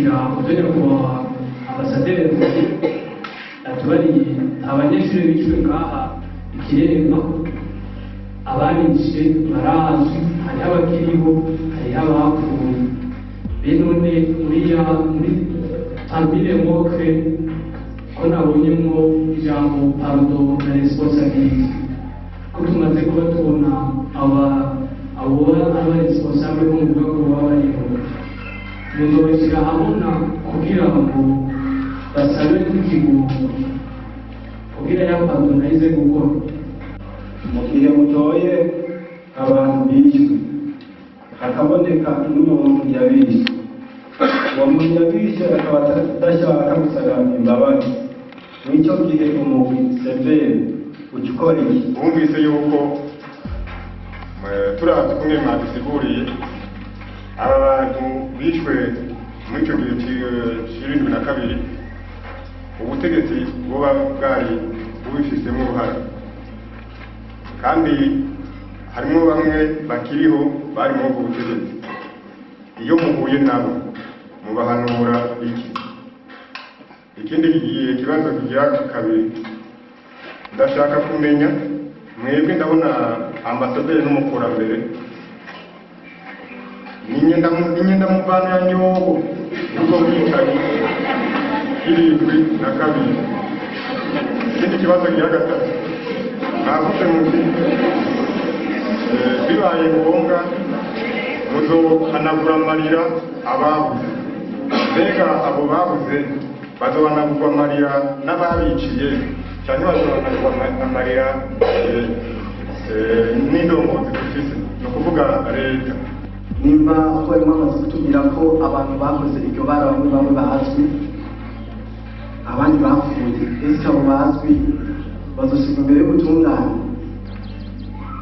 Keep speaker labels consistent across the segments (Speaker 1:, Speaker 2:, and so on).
Speaker 1: Ndashigikira ivyo nyakubahwa ambasaderi yavuze. Atubariye abanyeshuri bishwe ngaha ikiremba, ababishe barazwi, hariho abakiriho, hariho abapfuye. Be none muriya muri parmi les mots-clés ko nabonyemwo ijambo pardon na responsabilité, ko tumaze kuba tubona aba abo aba responsable bo mu bihugu baba bariho, muzobashyira ahabona kugira ngo basabe n'ikigongo, kugira ya pardon nayize gukora?
Speaker 2: Mu gihe mutoye abantu bishwe, hakaboneka n'umuntu yabishe, uwo muntu yabishe akaba adashaka gusaba imbabazi, mw'icyo gihe umugwi CVR uca ukora iki?
Speaker 3: Wumvise yuko turavye kumwe mwadusiguriye aba bantu bishwe muri ico gihe c'72, ubutegetsi buba bwari bubifisemo uruhara, kandi harimwo bamwe bakiriho bari muri ubwo butegetsi. Iyo muhuye nabo mubahanura iki? Ikindi kibazo kigira kabiri, ndashaka kumenya mwebwe, ndabona ambasaderi n'umukurambere n'ingendamuvano ya nyogo y'ubwo bwicanyi 72. Ikindi kibazo kigira gatatu, mwavuze muti bibaye ngombwa muzohanagura amarira ababuze. Mbega abo babuze bazohanagurwa amarira n'ababiciye, cyangwa bazohanagurwa amarira n'indongozi dufise, ni ukuvuga leta?
Speaker 4: Nimba ko barimo bamaze kutubwira ko abantu bakoze iryo bara bamwe bamwe bazwi, abandi bapfuye, ese abo bazwi bazoshyirwa imbere y'ubutungane?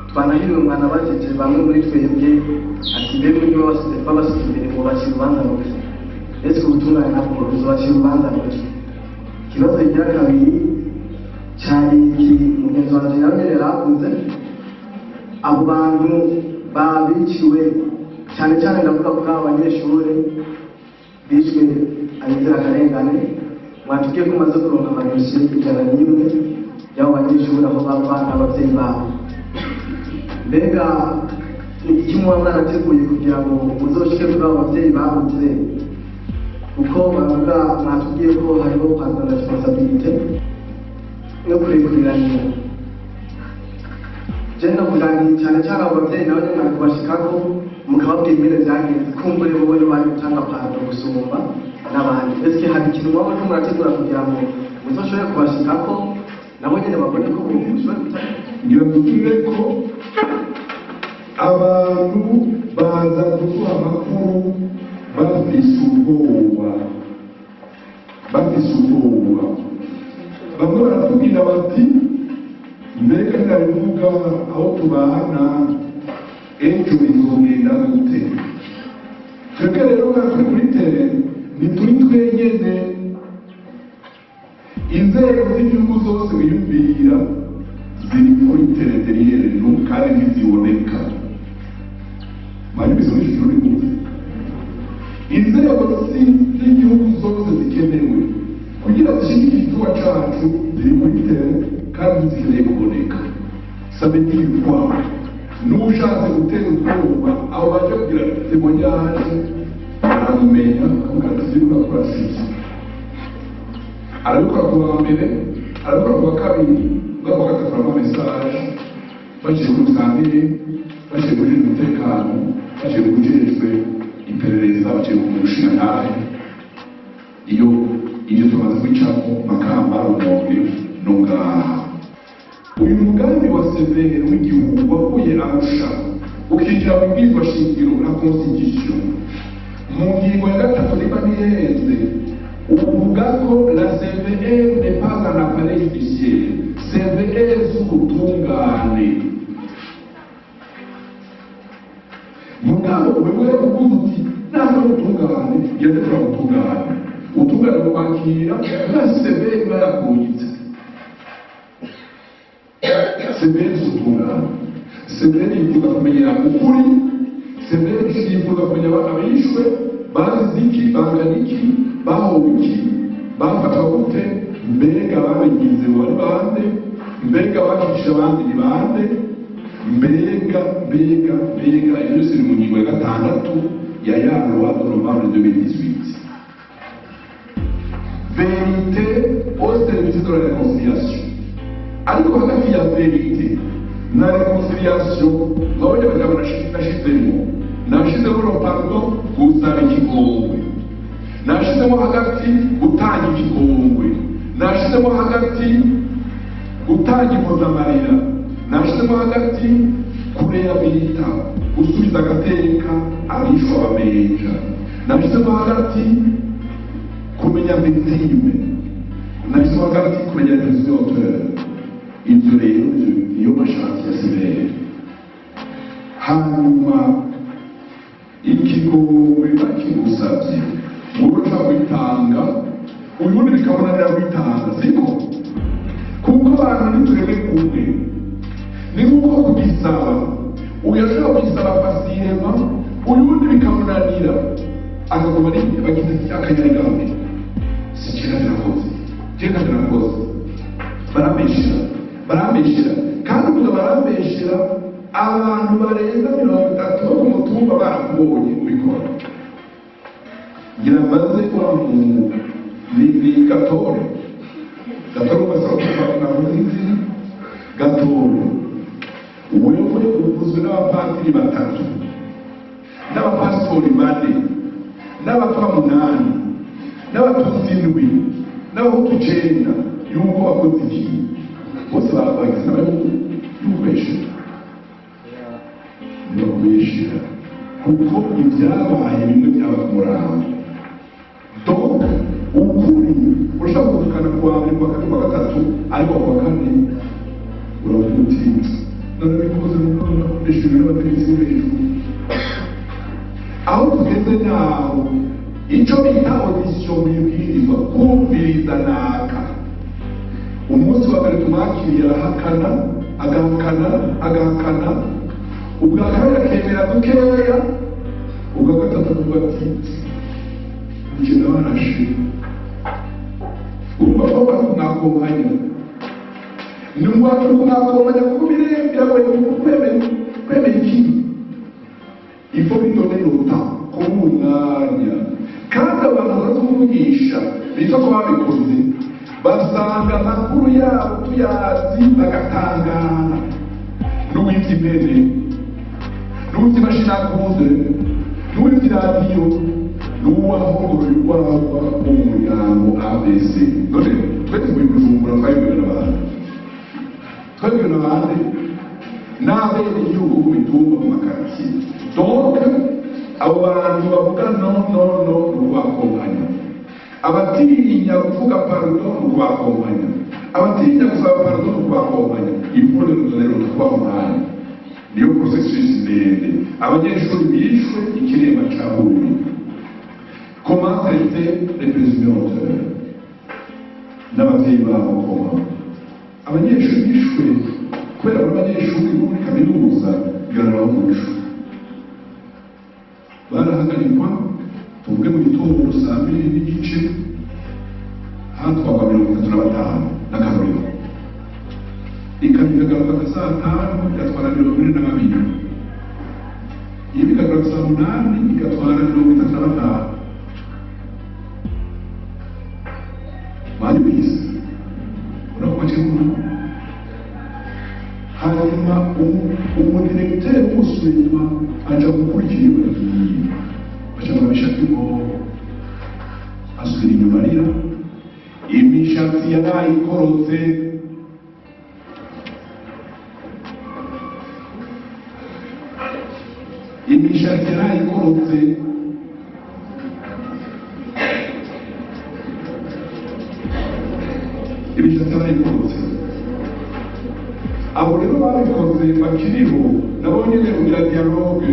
Speaker 4: Twanahiriwe mwana bajeje bamwe muri twebwe ati: "Mbemwe niba babasize imbere ngo bacira urubanza rubi, ese ubutungane ntabwo buzobacira urubanza rubi?" Ikibazo kigira kabiri cyari iki, mugenzi wanjye nawe nyene yaravuze abo bantu babiciwe, cyane cyane ndavuga kuri abo banyeshuri bishwe inzirakarengane. Mwatubwiye ko umaze kuronka amadosiye 101 y'abo banyeshuri, aho bava n'ababyeyi babo. Mbega ni iki muba mwarateguye kugira ngo muzoshike kuri abo babyeyi babuze? Kuko baravuga, mwatubwiye ko hariho pardon, responsabilité no kurekuriranira. Je ndavuga nti cyane cyane abo babyeyi nabo nyene mwari kubashikako, mukababwira ingene vyagenze, kumbure bo nibo bari gutanga pardon gusumba n'abandi. Eske hari ikintu muba muriko murategura kugira ngo muzoshobore kubashikako, nabo nyene babone ko mushobore gutanga?
Speaker 5: Ngira tubwire ko abantu baza kuduha amakuru bafise ubwoba, bafise ubwoba. Bamwe baratubwira bati: "Mbega ndabivuga aho tubana, ejo bizogenda gute?" Twebwe rero nga turi kuri terrain, ntituri twenyene. Inzego z'igihugu zose wiyumvira ziri kuri terrain derrière nous, kandi ntiziboneka. Mwanyumvise muri ijoro ribuze, inzego z'igihugu zose zikenewe kugira zishigikire igikorwa cacu ziri kuri terrain kandi zikeneye kuboneka. Ça veut dire quoi? N'ushatse gutera ubwoba abo baje kugira témoignage, baramumenya, bakavuga ati: "Ibyo urakora sivyo." Arabikora ku wa mbere, arabikora ku wa kabiri, ubwo wa gatatu baramuha message baciye kuri musanteri, baciye kuri umutekano, baciye ku ujejwe iperereza, baciye ku mushingantahe. Iyo ibyo tumaze kwicamo Makamba, Rumonge no ngaha. Uyu mugambi wa CVR w'igihugu wavuye Arusha, ukinjira mu bwirizwa shingiro na constitution, mu ngingo ya gatatu niba ntihenze, uvuga ko la CVR n'est pas un appareil judiciaire. CVR z'ubutungane, mugabo wewe uvuze uti naho ubutungane yarekura ubutungane, ubutungane bukwakira na CVR iba yakungitse. CVR z'ubutungane, CVR yifuza kumenya ukuri, CVR yifuza kumenya abishwe. Bazize iki? Bangana iki? Bahowe iki? Bafatwa gute? Mbega babigize bari bande? Mbega bakisha abandi ni bande? Mbega mbega mbega? Ibyo byose biri mu ngingo ya 6 ya ya loi de novembre 2018. Vérité au service de la réconciliation. Ariko hagati ya vérité na réconciliation, mwabonye amajambo nashizemo. Nashizemo le pardon, gusaba ikigongwe. Nashizemo hagati gutanga ikigongwe. Nashizemo hagati gutanga impozamarira. Nashizemo hagati kurehabilita, gusubiza agateka abishwa bamenja. Nashizemo hagati kumenya victime. Nashizemo hagati kumenya présumé auteur. Ibyo rero niyo mashati ya CVR. Hanyuma ikigongwe bakigusabye, wowe ushobora kwitanga, uyundi bikabonanira kwitanga, siko? Kuko abantu ntitureme kumwe. Ni nkuko kugisaba, uyu ashobora kugisaba facilement, uyundi bikamunanira akaguma ari bagize akanyarigame. Si kera birakoze, kera birakoze, barambeshera, barambeshera, kandi uvuga barambeshera abantu barenga 30 bo ku mutumba barakubonye ubikora. Ngira maze wa muntu ni Gatore, Gatore basaba kuva izina Gatore. Wewe uvuzwe n'abapadiri 3, n'abapasitori 4, n'abatwa 8, n'abatutsi 7, n'abahutu 9, yuko bakoze iki? Bose babagize y'ukweshera. N'ukweshera kuko ibyabaye bimwe byaba ku murango. Donc ukuri urashobora kuvukana kuwa mbere, kuwa kabiri, kuwa gatatu, ariko kuwa kane uravuga uti narabikoze hejuru n'abategetsi bo hejuru. Aho tugeze naho icyo bita audition mwibwirizwa kumviriza naka. Umunsi wa mbere tumwakiriye arahakana, agahakana, agahakana. Ubwa kabiri akemera dukeya, ubwa gatatu akavuga ati njye nabarashe. Urumva ko bari kumwakomanya. Ni kumwakomanya kuko biragoye kwemera ikibi. Il faut lui donner le temps, kuba umwanya. Kandi abantu barakuvugisha bitwa ko babikoze, basanga amakuru yabo tuyazi bagatangara. N'uwivye impene, n'uwivye imashini akuze, n'uwivye iradiyo, n'uwahongoroye urwagwa wo mu muryango ABC. None twe tuvuye Bujumbura twabibwiwe n'abandi, twabibwiwe n'abandi n'abenegihugu ku mitumba mu makaritsiye. Donc abo bantu bavuga no no no ni ukubakompanya. Abatinya kuvuga pardon ni ukubakompanya. Abatinya gusaba pardon ni ukubakompanya. Il faut leur donner le kubaha umwanya. Niyo processus ndende. Abanyeshuri bishwe ikiremba ca Bururi. Comment traiter les présumés auteurs n'abavyeyi babo? Comment abanyeshuri bishwe kubera bari abanyeshuri bo muri kaminuza bigaragara umuco, barahagarikwa tuvuge mu gitondo saa 2:30, hatwarwa 35 n'akarorero. Ikamyo ikagaruka nka saa 5 igatwara 42, iyindi ikagaruka saa 8 igatwara 35. Mwanyumvise? Urabona ko hanyuma umudiregiteri w'umusuzuma aja gukurikira iyo bagiye, baca barabishaka ngo asubira inyuma arira, imishatsi yaraye ikorotse. Imishatsi yaraye ikorotse. Imishatsi yaraye ikorotse. Abo rero babikoze bakiriho nabo nyene kugira dialogue.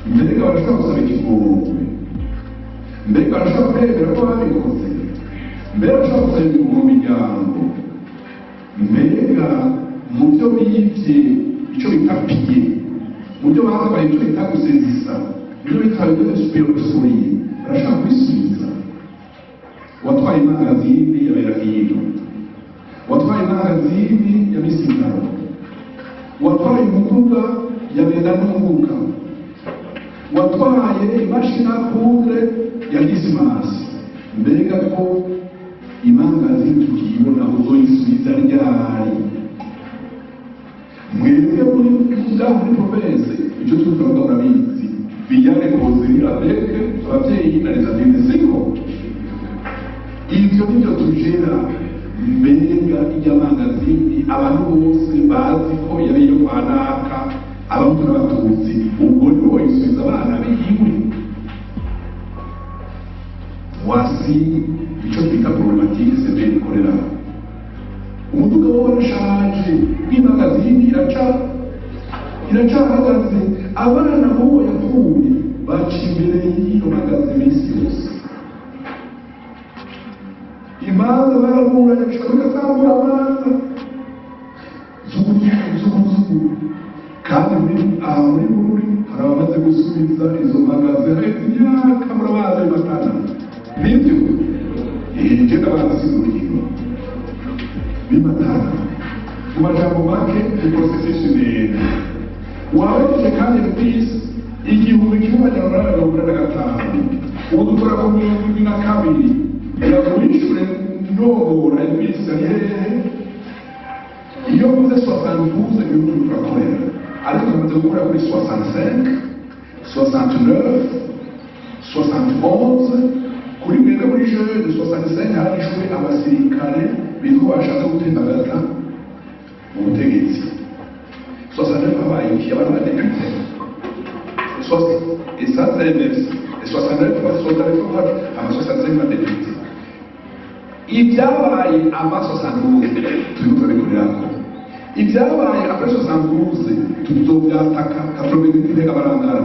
Speaker 5: Mbega barashobora gusaba ikigongwe? Mbega barashobora kwemera ko babikoze? Mbega barashobora gusaba mu miryango? Mbega mu byo bivye icyo bita piller, mu byo batwaye icyo bita gusezisa, Ibyo bitaba byo barashaka kubisubiza. Watwaye imangazini ya Berahino, watwaye imangazini ya Misigaro, watwaye umuduga ya Bendanunguka, watwaye imashini poudre ya Dismas. Mbega ko imangazini tukiyibona uzoyisubiza ryari? Mwebwe muri ngaho muri province icyo tuvuga murabizi, via les causeries avec abavyeyi na les adultes, siko ivyo nivyo tujera. Mbega irya mangazini abantu bose bazi ko yari iyo kwa naka, abahutu n'abatutsi, ubwo nibo bayisubiza abana biwe. Voici ico twita problématique CVR ikorera. Umuduga wo warashaje, w'imangazini iracahagaze, abana b'uwo yapfuye baca imbere y'iyo magazi iminsi yose. Imanza baraburanye gushika muri gasambura amanza zugu. Kandi muri aha muri Bururi hari abamaze gusubiza izo magazi haheze imyaka, murabazi Matana, nibyo je ndabazi sinurugero bimatana. Mu majambo make ni processus ndende wabeje kandi bisi 1885, ubu dukora ku 72. Iragurishure ndogora ibisi ari hehe? Iyo mvuze 72 ibihugu turakorera, ariko tumaze gukora kuri 65, 69, 71. Kuri mwebwe muri jeune 65 harishwe abasirikare bitwa bashatse gutembagaza ubutegetsi. 69 habaye iki? Abantu badepite. Et ça c'est les 69 ama 65 badepite. Ibyabaye ama 72 turiko turabikorerako, ibyabaye après 72 tuzovyataka. 88 ntega barangara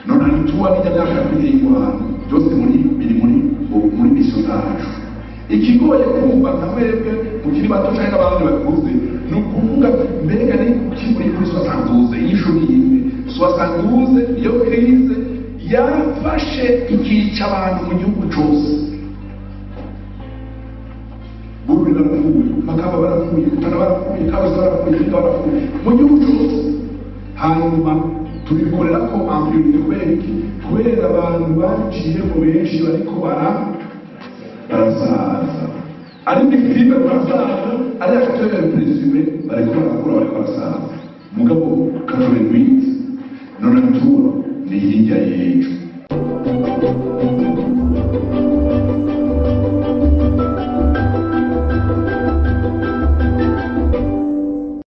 Speaker 5: none ntituwa n'ijya myaka yakwiriye ingwano byose muri biri muri mission zacu. Ikigoye kumva nka mwebwe mukiri bato canke n'abandi bakuze ni ukuvuga mbega ni kuki muri kuri 72? Inyishu ni imwe: 72 niyo crise yafashe ikica abantu mu gihugu cose. Bururi barapfuye, Makamba barapfuye, Rutana barapfuye, Karusi barapfuye, Kiga barapfuye, mu gihugu cose. Hanyuma tubikorera ko en priorité. Kubera iki? Kubera abantu baciyemo benshi bariko barasaza, ari victime barasaza.